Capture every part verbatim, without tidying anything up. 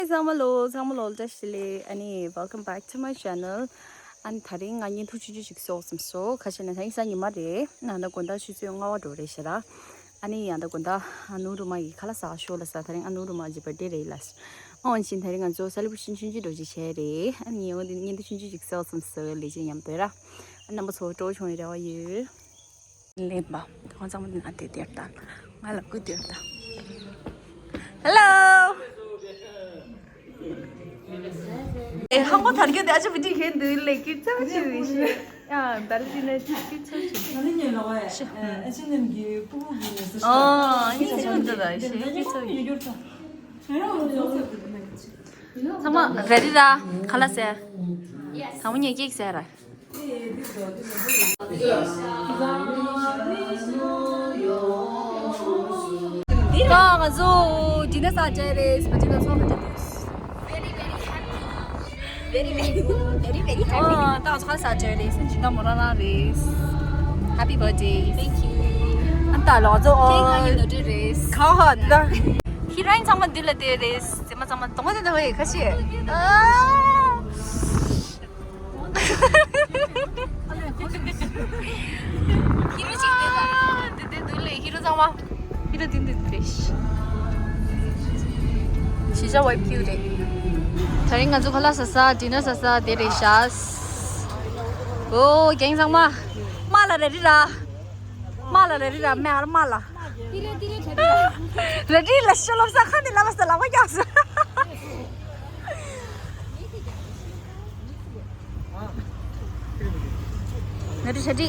ཚང་མ་ལོ་ཚང་མ་ལོ་བཀྲ་ཤིས་བདེ་ལེགས། ཨ་ནི་welcome back to my channel. ཨ་ནི་དེ་རིང་ང་བརྙན་ཐུང་ཆུང་ཆུང་ཞིག་བཟོ་བསམ་སོང་། ཁ་ཤས་ནས་ད་རིང་གཟའ་ཉི་མ་རེད། ཨ་ད་དགོང་དག་ཆུ་ཚོད་ལྔ་པ་འགྲོ་རེད་ཤག་ར། ཨ་ནི་ཡང་ད་དགོང་དག་ཨ་ནུ་རུ་མ་ཡི་ཁ་ལག་ཟ་ཤོག་ལབ་ས། དེ་རིང་ཨ་ནུ་རུ་མ་གི་བར་ཌེ་རེད་ལབ་ས། ཨ་འོན་ཅིན་དེ་རིང་ང་ཚོ་སེ་ལེ་བྷ་རེ་ཤན་ཆུང་ཆུང་འགྲོ་ཅིག་བྱས་རེད། ཨ་ནི་ངས་འོ་དེ་བརྙན་ཐུང་ཆུང་ཆུང་ཞིག་བཟོ་བསམ་སོང་། ལས་བྱེད་མཉམ་དུ་ར། ཨ་རྣམ་པ་ཚོ་སྤྲོ་པོ་བྱུང་བའི་རེ་བ་ཡོད། ལེན་པ། ཁོང་ཚང་མ་ང་དེ་དེར་ལྟ། ང་ལ་སྐུ་དེར་ལྟ། Hello. ཨེ་ཧང་གོ་ཐར་གྱོད་དེ་ཨ་ཅག་བི་ཏི་ཁེན་དུ་ལེ་ཀི་ཚ་ཆུ་བི་ཤི། ཡ་དར་ཏི་ན་ཅི་ཀི་ཚ་ཆུ། ཨ་ནི་ཉེ་ལོ་ཨེ་ཨེ་ཨ་ཅག་ནམ་གི་ཕུ་བོ་གི་ཨ་ནི་ཅི་འདི་ད་ཤི་ཀི་ཚ་བི་ཤི། ཚང་མ་རེ་ཌི་ར། ཁ་ལག་ཟས། དང་པོ་ངས་ཀེག་ཟས་ར། ད་ང་ཚོ་ཌི་ནར་ཟ་བྱས་རེད། བ་ཅི་ལ་ཚོགས་མི་འདུག Very, very happy. Very, very, very, very happy. ཨོ། ད་ང་ཚོ་ཁ་ལག་ཟ་བྱས་རེད། སེམས་ཇི་ལྟར་མོ་རང་རང་རེད། Happy birthday. Thank you. ཨ་ད་ལོ་ང་ཚོ་ཨོ། ཀེག་ང་ཡི་ནོ་ཏྲི་རེད། ཁ་ཧ་ད། ཧི་རོ་ཡིན་ཚང་མ་འདི་ལ་བསྡད་རེད། ཚང་མ་ཚང་མ་གདོང་པ་དེ་འདྲ་བས་ཁ་ཤས། ཨ། ཧི་རོ་ཅིག་དེ་དང་། དེ་དེ་འདུག་ལེ། ཧི་རོ་ཚང་མ། ཧི་རོ་དེ་འདུག་དེ། གཞིས་ཆགས་ཝའི་ཁྱིའུ་རེད། དེ་རིང་ང་ཚོ་ཁ་ལག་ཟ་ས་ཌི་ནར་ཟ་ས་དེ་རེད་ཤག་ཨོ་རྒན་ཚང་མ། མ་ལ་རེ་རི་ར། མ་ལ་རེ་རི་ར་མེ་ཨར་མ་ལ། ཏི་རེ་ཏི་རེ་ཁྲ་ཏི་རེ། རེ་ཏི་ལ་ཤོ་ལོབ་ས་ཁ་ནི་ལ་བ་ས་ལ་བ་ཀྱག་ས། ང་ཏི་ཁྲ་ཏི།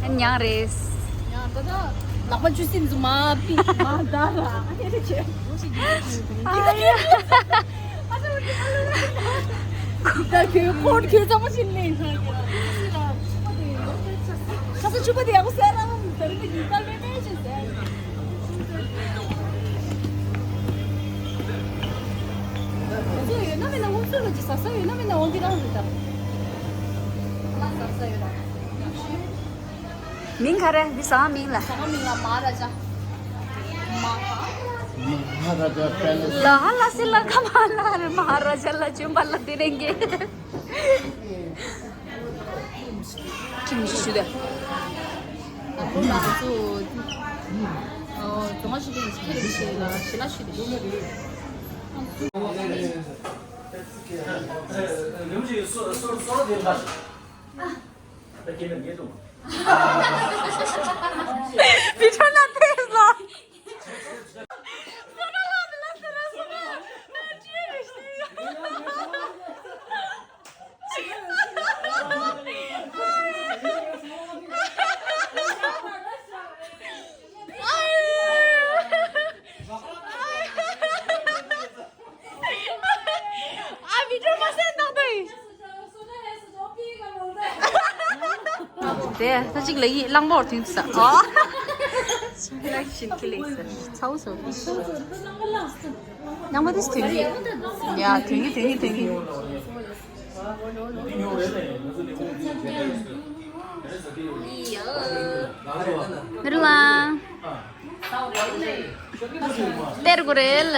ཨ་ཉང་རེས། ལག་པ་ཆུ་སྲིན་འཛུ་མ་པི་མ་ད་ར། ད་ཁྱོད་ཁོར་ཁྱོད་ཚང་མ་ཕྱིན་ནས། ཁ་ས་ཕྱུ་པ་དེ་ཡག་པོ་ཟེར་ར། ད་རིང་གི་ཉིན་ལྟར་ལོས་ནས་ཤེས་ཟེར། ང་ཚོ་ཡོད་ན་མེད་ན་ང་ཚོ་ལ་ཅི་ཟ་ས་ཡོད་ན་མེད་ན་འོང་གི་རང་རེད་ད། ང་ཟ་ས་ཡོད་ད། མིང་ག་རེ། འདི་ཟ་མིང་ལ། ཟ་མིང་ལ་མ་ར་ཇ། མ། མ་ར་ཇ་པེ་ལེ་སི། ལ་ཧ་ལ་སི་ལ་ཁ་མ་ལ་རེ། མ་ར་ཇ་ལ་ཅུམ་པ་ལ་དེ་རེ་འགེ། ཁྱིམ་གཞིས་ཞུ་དེ། ཨ་ཁོ་ལ་ཚོ། ཨོ། རྫོང་ཨ་ཞུ་དེ་ཁྱེད་རེ་ཞེ་ལ་ཞེ་ལ་ཞུ་དེ་ཞེ། བི་ཁྲོ་ན་ཕེབས་ལ། ཨ་བི་ཀྲ་མ་སེ་ནག་ཏོ་ཡིན། དེ་ད་ཅིག་ལ་ཡིན་གླང་པོར་ཐུན་ས། ཨོ། ལག་བཞིན་ཁི་ལེགས་ཟེར། ཚ་བོ་ཟེར། ནང་པ་དེ་ཐུན་གི། ཡ་ཐུན་གི་ཐུན་གི་ཐུན་གི། མི་རུ་ལ། སྟེར་དགོས་རེད་ལ།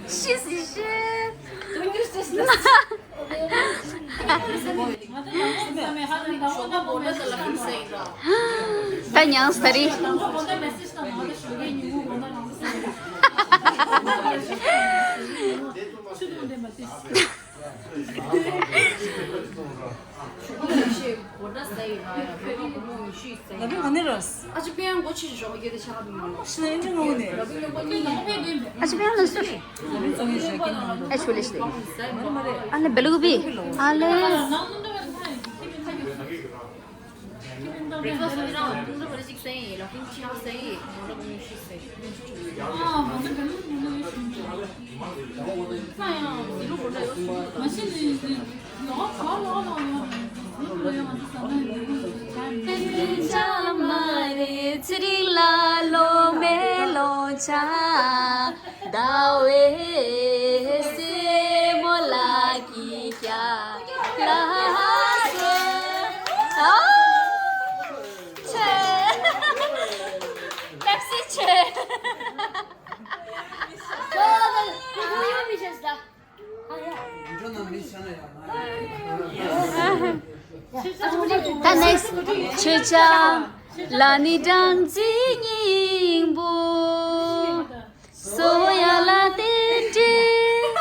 ཤི་སི་ཤི། ད་མྱངས་ས་རེད། ལ་བི་ག་ནས་ར། ཨ་ཅི་པེ་ཡང་གོ་ཆི་ཞོག་གེ་དེ་ཆ་ག་དུ་མ་ལོ། ཤི་ན་ཨེ་ཅི་ངོ་ནས། ཨ་ཅི་པེ་ཡང་ལ་སུ། ལ་བི་ཙོང་ཡེ་ཞོག་གེ་ནང་ལོ། ཨེ་ཆུ་ལེ་ཤི་ལེ། ཨ་ལེ་བེ་ལུ་བི། ཨ་ལེ། ཟླ་བའི་སྲས་མོ་ལགས་ཀྱི་རྒྱ་ལ་སོ། ཨ། ཆེ། ཏག་སི་ཆེ། ཨ་ཡ། ད་next ཆོས་ཆ་ལ་ནི་སྦྲང་རྩི་སྙིང་པོ། སོ་ཡ་ལ་རྟེན་འབྲེལ།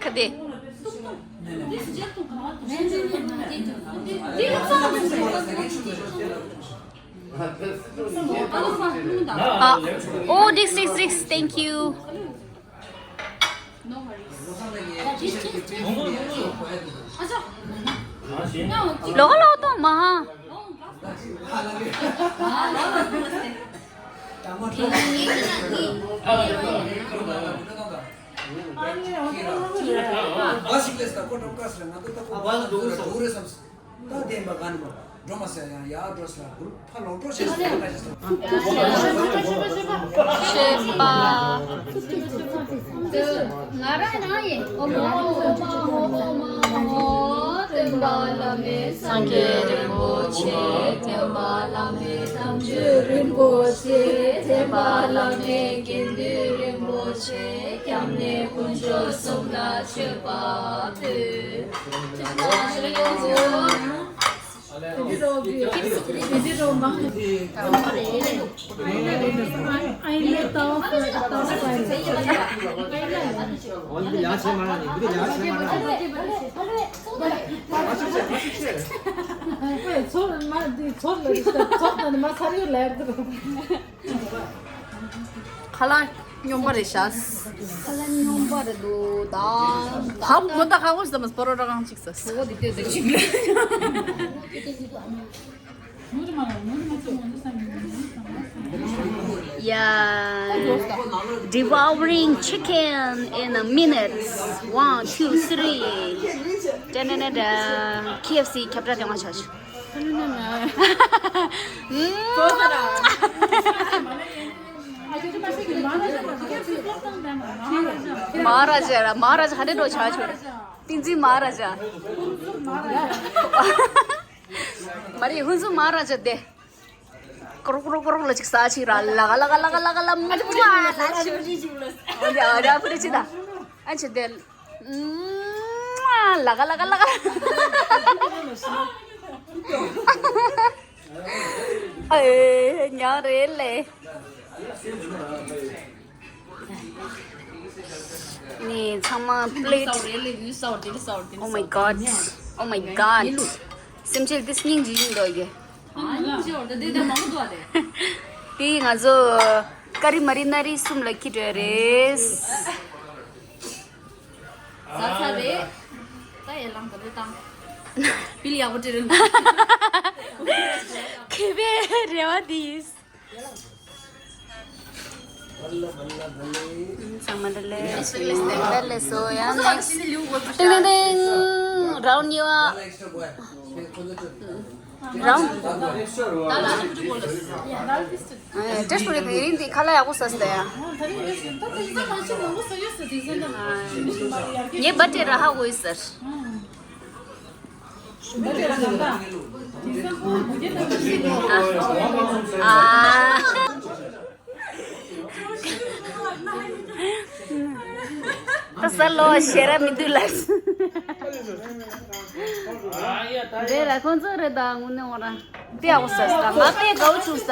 ཁ་བདེ། ཨ། ཨོ། རིགས་རིགས་རིགས། Thank you. ལོག་ལོག་གཏོང་མ་ཧ། ད་བདེན་པ་ག་ནི་མ་འགྲོ་མ་ཟེར་ཡང་ཡར་འགྲོ་ཟེར་ལ་ཕར་ལོག་འགྲོ་བྱས་ཟེར་ལ་ཤེས་པ། ང་རང་རང་ཡིན། ཨོ་མ་ཨོ་མ་ཨོ་མ་ཨོ་མ་ཨོ། སྟོན་པ་བླ་མེད་སངས་རྒྱས་རིན་པོ་ཆེ། སྟོན་པ་བླ་མེད་དམ་ཆོས་རིན་པོ་ཆེ། སྟོན་པ་བླ་མེད་དགེ་འདུན་རིན་པོ་ཆེ། སྐྱབས་གནས་དཀོན་མཆོག་གསུམ་ལ་མཆོད་པ་ཕུལ། ཁ་ལག་སྙོམས་པ་རེད་ཤག་ཁ་ལག་སྙོམས་པ་རེད་འདུག་ད་ཧ་གོ་ད་ཧ་གོ་ཟེར་མ་པ་རོ་ཊ་གང་ཅིག་ཟ། གྲོད་ཁོག་འདི་ལྟོས་ཟེར་ཅིག Yeah, devouring chicken in a minute. One, two, three. ཏན་ཏན་ཏན། ཁེ་ཨེཕ་སི་ཁྱབ་བསྒྲགས་ལྟེ་བ་ཆགས་ཤིག་མ་ཧ་ར་ཇ་ར། མ་ཧ་ར་ཇ་ག་འདྲ་འགྲོ་ཆགས་ཆོག་བསྟན་འཛིན་མ་ཧ་ར་ཇ། མ་རེད། ཧུན་སུར་མ་ཧ་ར་ཇ་དེ། ཀོ་རོག་ཀོ་རོག་ཀོ་རོག་ལ་ཅིག་ཟ་ཅིག་ར། ལ་ག་ལ་ག་ལ་ག་ལ་ག་ལ་མ་ལ་ཅིག་ཨོ་དེ་ཨ་ར་ཕུ་རི་ཅི་ད། ཨ་ཅི་དེ། ལ་ག་ལ་ག་ལ་ག་ལ། ཨེ་ཉག་རེད་ལེ། ནི་ཚང་མ་པི་ལེ་ཊི། Oh my god. Oh my god. སེམས་ཅན་དེ་སྙིང་རྗེ་ཡིན་འདུག་གི། དེ་ང་ཚོ་ཀ་རི་མ་རི་ན་རི་གསུམ་ལ་ཁྱི་འདྲ་རེད། ཟ་ཚར་རེད། ད་ཡར་ལངས་ད་རེད་དང་། པི་ལི་ཡག་པོ་སྤྲད་རེད། མཁས་པའི་རེ་བ་འདི་ཡིན། ཚང་མ་འདི་ལས་འདི་ལས་སོ་ཡང་ནེག་སི་ཊི། ཏིང་ཏིང་ཏིང་། རའུན་ཌི་གཉིས་པ། རའུན་ཌི། ཨེ་ཊེ་སི་ཊི་བྱས་ན་དེ་རིང་འདི་ཁ་ལག་ཡག་པོ་ཟ་སོང་ད་ཡ། ངའི་བར་ཐི་ཌེ་ར་ཧ་གོ་ཡོད་ཟེར། ཨ། ད་ས་ལོ་ཞེ་ར་མི་འདུག་ལ། དེ་ར་ཁོང་ཚོ་རེད་ད་དངོས་གནས་འོ་ར། དེ་ཡག་པོ་ཟ་ས། ང་དཔེ་དགའ་བོ་བྱུང་ས།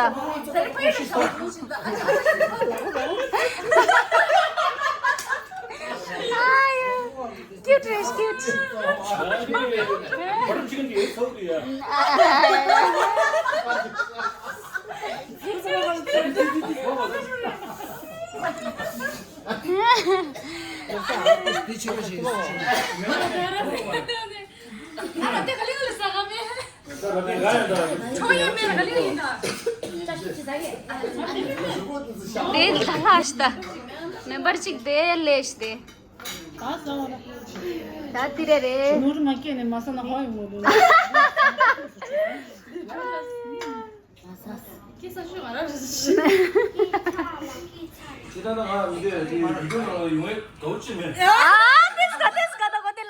ཨ་ཡ། ཀིའུ་ཊི་རེད། ཀིའུ་ཊི། དེ་ལྷ་ལྷ་ཤི་ད། མེ་འབར་གཅིག་དེ་ལས་ཤི་དེ། ད་དེ་རེད་རེད། ནོར་མ་སྐྱེས་ནས་མ་ས་ན་ཧོ་ཡི་མོ་ལུ། ཁྱེད་ད་ང་འདི་འདི་བི་ཌིའོ་ནང་ལ་ཡོང་བའི་དགའ་བོ་ཅི་མེད། ཨ་ཏིས་ག་ཏིས་ག་ད་གོ་ཏི་ལ།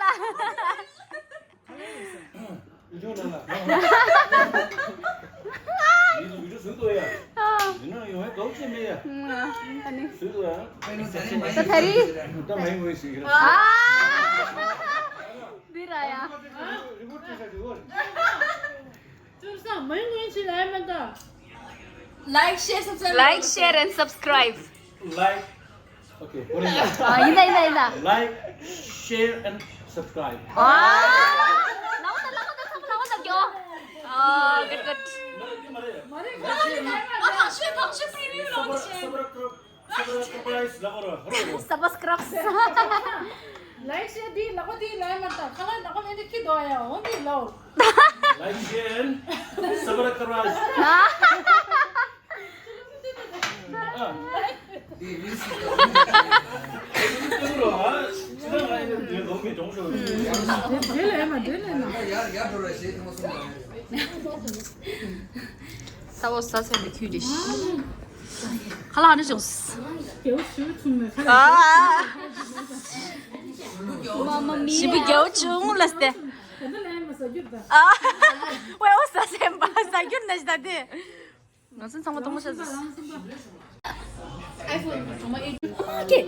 བི་ཌིའོ་ནང་ལ། ཡིན་དུ་བི་ཌིའོ་བཟོས་འདུག་ཡ། ཡིན་ན་ཡོང་བའི་དགའ་བོ་ཅི་མེད་ཡ། ཨ་ནི། བཟོས་འདུག་ཡ། ད་ད་རི། ད་མ་ཡིན་ངོས་ཟིན་གི་ར། ཨ། འདི་ར་ཡ། རི་པོར་ཊི་བྱས་ཤག་རི་པོར་ཊི། ཅུང་ཟད་མི་ངོས་ཕྱི་ལ་མེད་ད། Like, share, subscribe. Like, share and subscribe. Like. Okay. ཨ་ཡིན་ད་ཡིན་ད་ཡིན་ད། Like, share and subscribe. ཨ། ལའོ་ད་ལའོ་ད་ཚང་མ་ལའོ་ད་གྱོ། ཨ། good, good. མ་རེད་མ་རེད། ཐང་ཤོས་ཐང་ཤོས་preview ལོག་བྱས། Subscribe. Like, share འདི་ལག་པ་འདི་ལ་མ་ལྟ་ཁ་ལག་ལག་པ་ལ་འདི་ཁྱི་དོ་ཡ་འོ་འདི་ལོ། Like, share, subscribe. དེ་ལས་མ་དེ་ལས་མ། ཡར་ཡར་འགྲོ་ར་ཞེས་དེ་མ་གསུངས་པ། ས་འོག་ས་ཚན་པའི་ཁྱུ་རེད། ཁ་ལག་ནི་བྱུང་། རྒྱལ་པོ་ཞུ་ཆུང་མེད་ཁ་ལག་ཨ། ཞིམ་པོ་རྒྱལ་པོ་ཆུང་ལ་སྟེ། ད་ལྟ་ལས་མ་ཟ་རྒྱུ་ད། ཨ། ཝེ་འོ་ས་ཚན་པ་ཟ་རྒྱུ་ན་ཞིག་ད་དེ། ང་ཚོ་ཚང་མ་གཏོང་མ་ཤེས་ཟེར། ཨོ་ཁེ།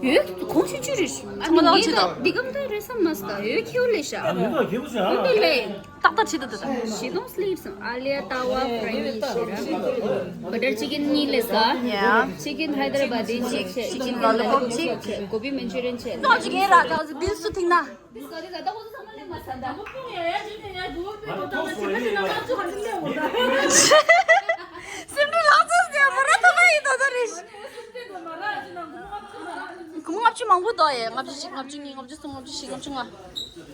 ཡོད་གོང་ཆུང་ཆུང་རེད། ཨ་ཚང་མ་ལོག་ཅི་དང་། འདི་གམ་ད་རེད་བསམ་མ་སོང་། ཡོད་ཁྱེའུ་ལས་ཤ། ཨ་མི་དང་ཁྱེའུ་ཟེར་ཨ། འདི་ལས། ཏག་ཏག་བྱེད་དུ་དུ་དང་། She don't sleep སམ། ཨ་ལེ་ཏ་བ་ཕ་ར་ཡི་ཤེ་ར། བ་ཊར་ཅི་ཀན་གཉིས་ལས་ཟ། ཡ། ཅི་ཀན་ཧའི་དར་བ་དི་གཅིག་བྱས། ཅི་ཀན་ལོ་ལི་པོབ་གཅིག་བྱས། གོ་བི་མན་ཅུ་རི་ཡན་བྱས། ཏོག་ཅིག་ཨེ་ར་ཏོག་ཅིག་བིལ་སུ་ཐིང་ན། སེམས་ཁྲལ་ལྷག་ཙམ་ཟེར་མོ་ར་ཐོག་མ་ཡིན་དོ་དོ་རེད། སྒོར་མོ་ལྔ་བཅུ་མང་པོ་འདུག་ཡ། ལྔ་བཅུ་གཅིག་ལྔ་བཅུ་གཉིས། ལྔ་བཅུ་གསུམ། ལྔ་བཅུ་བཞི། ལྔ་བཅུ་ལྔ།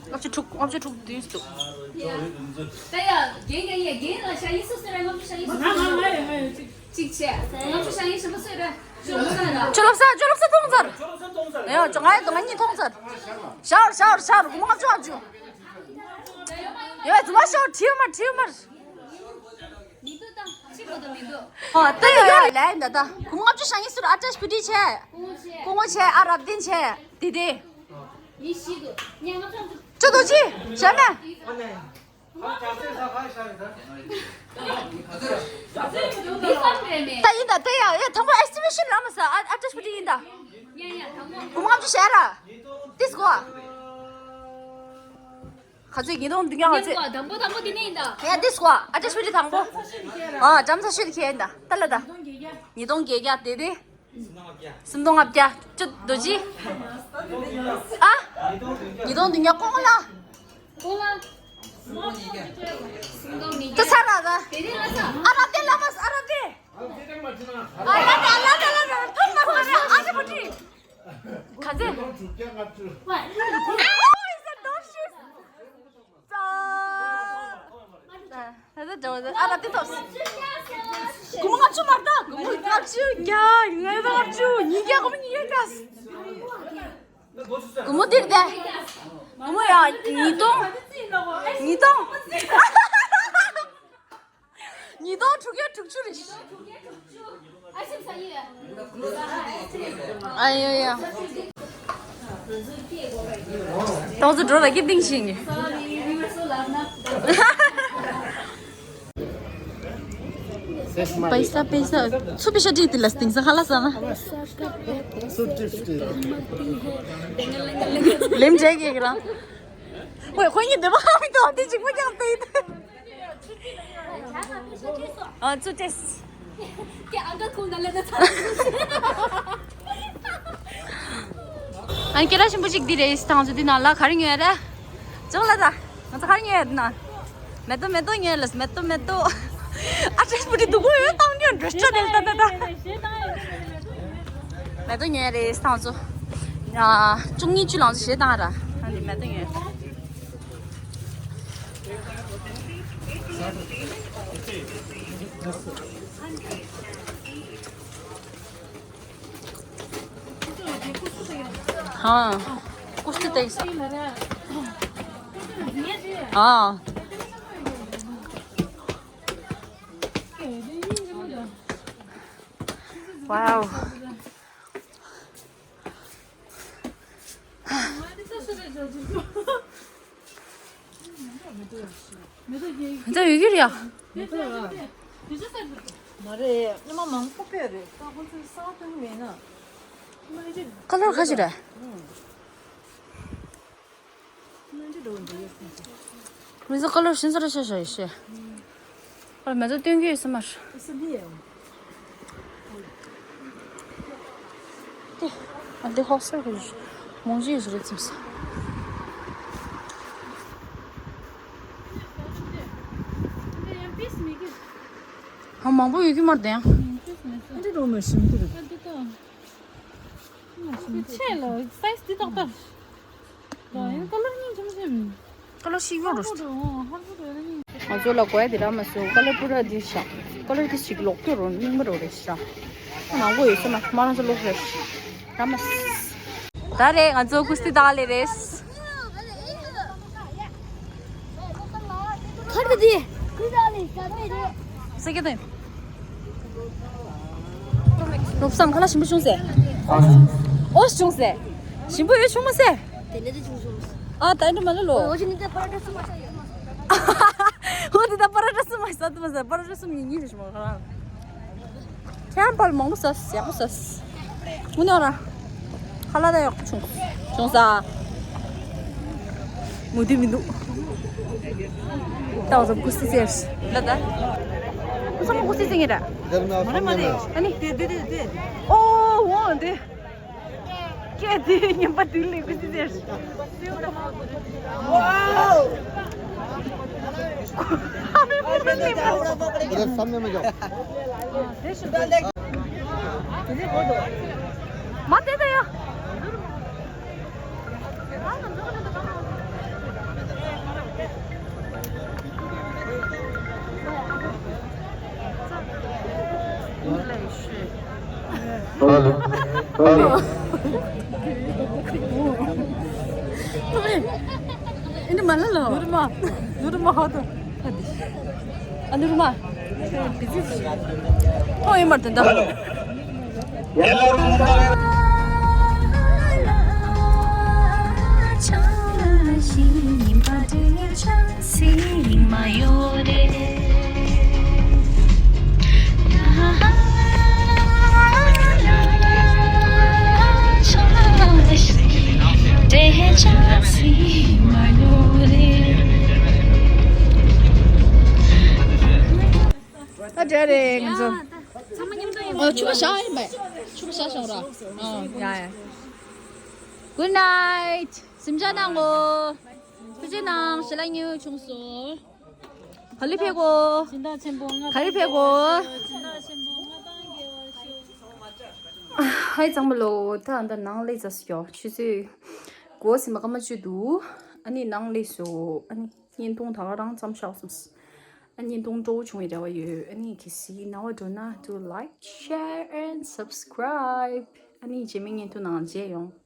ལྔ་བཅུ་དྲུག་ལྔ་བཅུ་དྲུག་བདུན་འདུག་ད་ཡ་རྒན་རྒན་ཡ་རྒན་ལ་ཤ་ཡིན་སུ་ཟེར་ར། ལྔ་བཅུ་ཤ་ཡིན་སུ་ཟེར་ར། གཅིག་བྱས། ལྔ་བཅུ་ཤ་ཡིན་ཞིམ་པོ་ཟེར་ར། ཅོ་ལོ་ས་ར། ཅོ་ལོ་ས་ཅོ་ལོ་ས་ཐོང་ཚར། ཡ་ཅོ་ང་ཡ་དོ་ང་གཉིས་ཐོང་ཚར། ཤར་ཤར་ཤར། སྒོར་མོ་ལྔ་བཅུ་ལྔ་བཅུ། ཡ་རྫུན་མ་ཤོར། བྲིས་མ་བྲིས་མ། མི་འདུག་ད་ཅི་གོ་ད་མི་འདུག་ཨ་ད་ཡ་ཡ་ལས་ད་ད། སྒོར་མོ་ལྔ་བཅུ་ཤ་ཡིན་སུ་ར། ཨ་ཏྲེས་པུ་ཏི་བྱས། སྐུ་ངོ་བྱས། ཨ་རབ་བརྟན་བྱས། དེ་དེ། ཡིན་ཤི་འདུག་ཉན་ང་ཚོ་ཅོ་དོ་ཅི་བྱས་མེད། ད་ཡིན་ད་དེ་ཡ་ཡ་དང་པོ་ཨེ་སི་ཊི་མེ་ཤན་ལ་མ་ཟ། ཨ་ཨ་ཏྲེས་པུ་ཏི་ཡིན་ད། སྒོར་མོ་ལྔ་བཅུ་བྱས་ར། ཏིས་གོ། ག་ཚོད་ཉིས་སྟོང་བདུན་བརྒྱ་ག་ཚོད། དང་པོ་དང་པོ་དེ་ནས་ཡིན་ད། ཡ་ཏིས་གོ། ཨ་ཏྲེས་པུ་ཏི་དང་པོ། ཨ་འཇམ་ས་ཤོད་ཁྱེད་ཡིན་ད། ད་ལ་ད། ཉིས་སྟོང་བརྒྱད་བརྒྱ་དེ་དེ། སུམ་སྟོང་ལྔ་བརྒྱ། ཅོ་དོ་ཅི། ཨ། ཉིས་སྟོང་བདུན་བརྒྱ། ཀོང་ལ། ཀོང་ལ། སུམ་སྟོང་ཉིས་བརྒྱ། སུམ་སྟོང་ཉིས་བརྒྱ། ད་ཚར་ར་ད། དེ་རིང་ལ་ས། ཨ་ར་དེ་ལ་མ་ས། ཨ་ར་དེ། ཨ་ར་དེ་ཨ་ར་དེ་ཨ་ར་དེ་ཐོང་མ་ཐོང་ར། ཨ་དེ་པོ་ཏི། ག་ཚོད། ཨ་ཨོ་ཨི་ས་དོ་ཤུ། ད་ད་ད་ཨ་ར་དེ་ཐོབ། སྒོར་མོ་ལྔ་བཅུ་མ་རེད་ད། སྒོར་མོ་ལྔ་བཅུ་བརྒྱ། ལྔ་བཅུ་ཉིས་བརྒྱ། སྒོར་མོ་ཉིས་བརྒྱ་ད། སྒོར་མོ་འདིར་ད། སྒོར་མོ་ཡ་ཉིས་སྟོང་། ཉིས་སྟོང་། ཉིས་སྟོང་དྲུག་བརྒྱ་དྲུག་ཅུ་རེད། ཨ་ཡོ་ཡ། ཏོག་ཙམ་འགྲོ་ལ་སྐྱིད་ཏིང་ཞིག་ངེ། པེ་ས་པེ་ས། ཚུ་པེ་ཤ་ཏི་ཏི་ལ་སྟིང་ས་ཧ་ལ་ས་ན། ཚུ་ཏི་ཏི། ལེམ་འདྲ་གེ་གེ་རང་། ཝེ་ཁོ་གཉིས་འདོད་པ་ཧ་མི་འདུག་དེ་གཅིག་པོ་ཀྱང་སྟེ། ཨ་ཚུ་ཏེས། ཀྱེ་ཨང་ཀལ་ཁོང་ན་ལེ་ན་ཚ། ཨན་ཀེ་ར་ཞིམ་པོ་ཅིག་འདི་རེད། ཐང་ཚོ་འདི་ནང་ལ་ག་རེ་ཉོས་རེད། ཅོག་ལ་ད། ང་ཚོ་ག་རེ་ཉོས་རེད་ན། མེ་ཏོག་མེ་ཏོག་ཉོས་ལ་མེ་ཏོག་མེ་ཏོག་ཨ་ཏྲེས་པུ་ཏི་འདུག་གོ་ཡོད་བཏང་ཉོས་འགྲོ་ཤ་དེ་ལ་ད་ད་ད། མེ་ཏོག་ཉོས་རེད་ཐང་ཚོ། ཨ་བཅུ་གཉིས་བཅུ་ལང་ཚོ་ཞེ་བཏང་ར། ཨ་ནི་མེ་ཏོག་ཉོས། हाँ, कुछ तो तेज। हाँ। Wow. ད་ཡོད་ཀྱི་རེད་ཡ། མ་རེད། སྣ་མ་མང་པོ་ཕེབས་རེད། ད་ཁོ་ཚོས་ས་སྟོན་མེད་ན། ཁ་ལར་ཁ་ཅིག་རེད། མི་ཚོ་ཀ་ལར་ཤིན་ཙི་ར་ཤ་ཤ་ཡི་ཤེ། ཨ་མེ་ཚོ་སྟོན་གྱི་ཡོད་ས་མ་རེད། ཏེ། ཨ་འདི་ཧོ་སེལ་གི་མོང་ཇི་ཡོད་ས་རེད་ཚིམ་ས། ཧ་མང་པོ་ཡོད་ཀྱི་མ་རེད་དེ་ཡང་། འདི་རུ་མ་ཤིན་ཏུ་རེད། ཆེ་ལ་སའི་ཛི་འདི་ཏག་ཏག་ཡིན། ཀ་ལར་གཉིས་ཆུང་ཆུང་། ཀ་ལར་ཤིག་ཡོད་རེད། ཧར་པོ་རེད། ང་ཚོ་ལ་དགོས་ཡ་དེ་ར་མ་སོ། ཀ་ལར་པུ་ར་འདི་ཤ། ཀ་ལར་དེ་ཞིག་ལོག་སྐྱོ་རོ་རྙིང་པ་རོ་རེད་ཤ། ཁོ་ནང་གོ་ཡོད་ས་མ་མ་རང་ཚོ་ལོག་རེད་ར་མ། ད་རེད་ང་ཚོ་ཀུ་སྟི་ད་ལེ་རེད། ཁར་དེ་དེ། ཁུ་ད་ལེ་ད་ལེ་རེད། ས་ཀྱ་དེ། ལོབས་སམ་ཁ་ལ་ཞིམ་པོ་བྱུང་ཟེ། ཨོ་བྱུང་ཟེ། ཞིམ་པོ་ཡོད་བྱུང་མ་ཟེ། དེ་ནས་དེ་བྱུང་བྱུང་། ཨ་ད་འདྲ་མ་ལ་ལོ། ཨོ་ཅི་ནི་དེ་པ་ར་ཏྲ་སུ་མ་ཤ་ཡོད་མ། ཨོ་དེ་ད་པ་ར་ཏྲ་སུ་མ་ཤ་དུ་མ་ཟེ། པ་ར་ཏྲ་སུ་མ་ཉིན་ཉིན་རེ་ཞིམ་པོ་ཁ་ལ། ཁྱམ་པལ་མང་པོ་ཟ། ཡག་པོ་ཟ། མུ་ནོ་ར། ཁ་ལ་ད་ཡག་པོ་བྱུང་། བྱུང་ས། མུ་དུ་མི་འདུག་ད་བཟང་ཀུ་སི་ཟེར། ལ་ད། ཀུ་སི་ཟེར་ངེ་ར། མ་རེད་མ་རེད། ཨ་ནི། དེ་དེ་དེ་དེ། ཨོ་ཝང་དེ། སྐད་དེ་ཉན་པ་དུས་ལས་ཀུ་སི་ཟེར། ཨ་མེ་མུ་རུ་ནི་མ། བསམ་མེད་མ་འཇོག་མ་དེ་ད་ཡ། ཨ་ནུ་རུ་མ། ནུ་རུ་མ་ཧོ་ཏོ། ཨ་ནུ་རུ་མ། ཁོང་ཡིན་མར་དོན་དག་ཨ་འདྲ་རེད་ང་ཚོ། ཚང་མ་མཉམ་དུ་ཡིན། ཨ་ཆུ་བ་ཞག་ཡིན་པས། ཆུ་བ་ཞག་ཞོག་ར། ཨ་ཡ་ཡ། Good night. གཟིམ་འཇག་གནང་གོ། ཐུགས་རྗེ་གནང་། ཞལ་ལག་མཉེས་པོ་བྱུང་སོང་། ག་ལེ་ཕེབས་གོ། སྦྱིན་བདག་ཆེན་པོ་མངའ། ག་ལེ་ཕེབས་གོ། སྦྱིན་བདག་ཆེན་པོ་མངའ་ཐང་རྒྱལ་བར་ཤོག་ཧའི་ཚང་མ་ལོ། ད་ཨ་ད་ནང་ལས་ཚ་སུ་ཡོ་ཆུ་ཚོད་དགུ་ཟིན་པ་སྐར་མ་བཅུ་འདུག་ཨ་ནི་ནང་ལས་སུ་ཨ་ནི་བརྙན་ཐུང་ད་ག་རང་མཚམས་བཞག་སོང་། ཨ་བརྙན་ཐུང་སྤྲོ་བོ་བྱུང་བའི་རེ་བ་ཡོད། ཨ་ནི་གལ་སྲིད་ན་བ་འགྲོ་ན་do like, share and subscribe. ཨ་ནི་རྗེས་མའི་བརྙན་ཐུང་ནང་མཇལ་ཡོང་།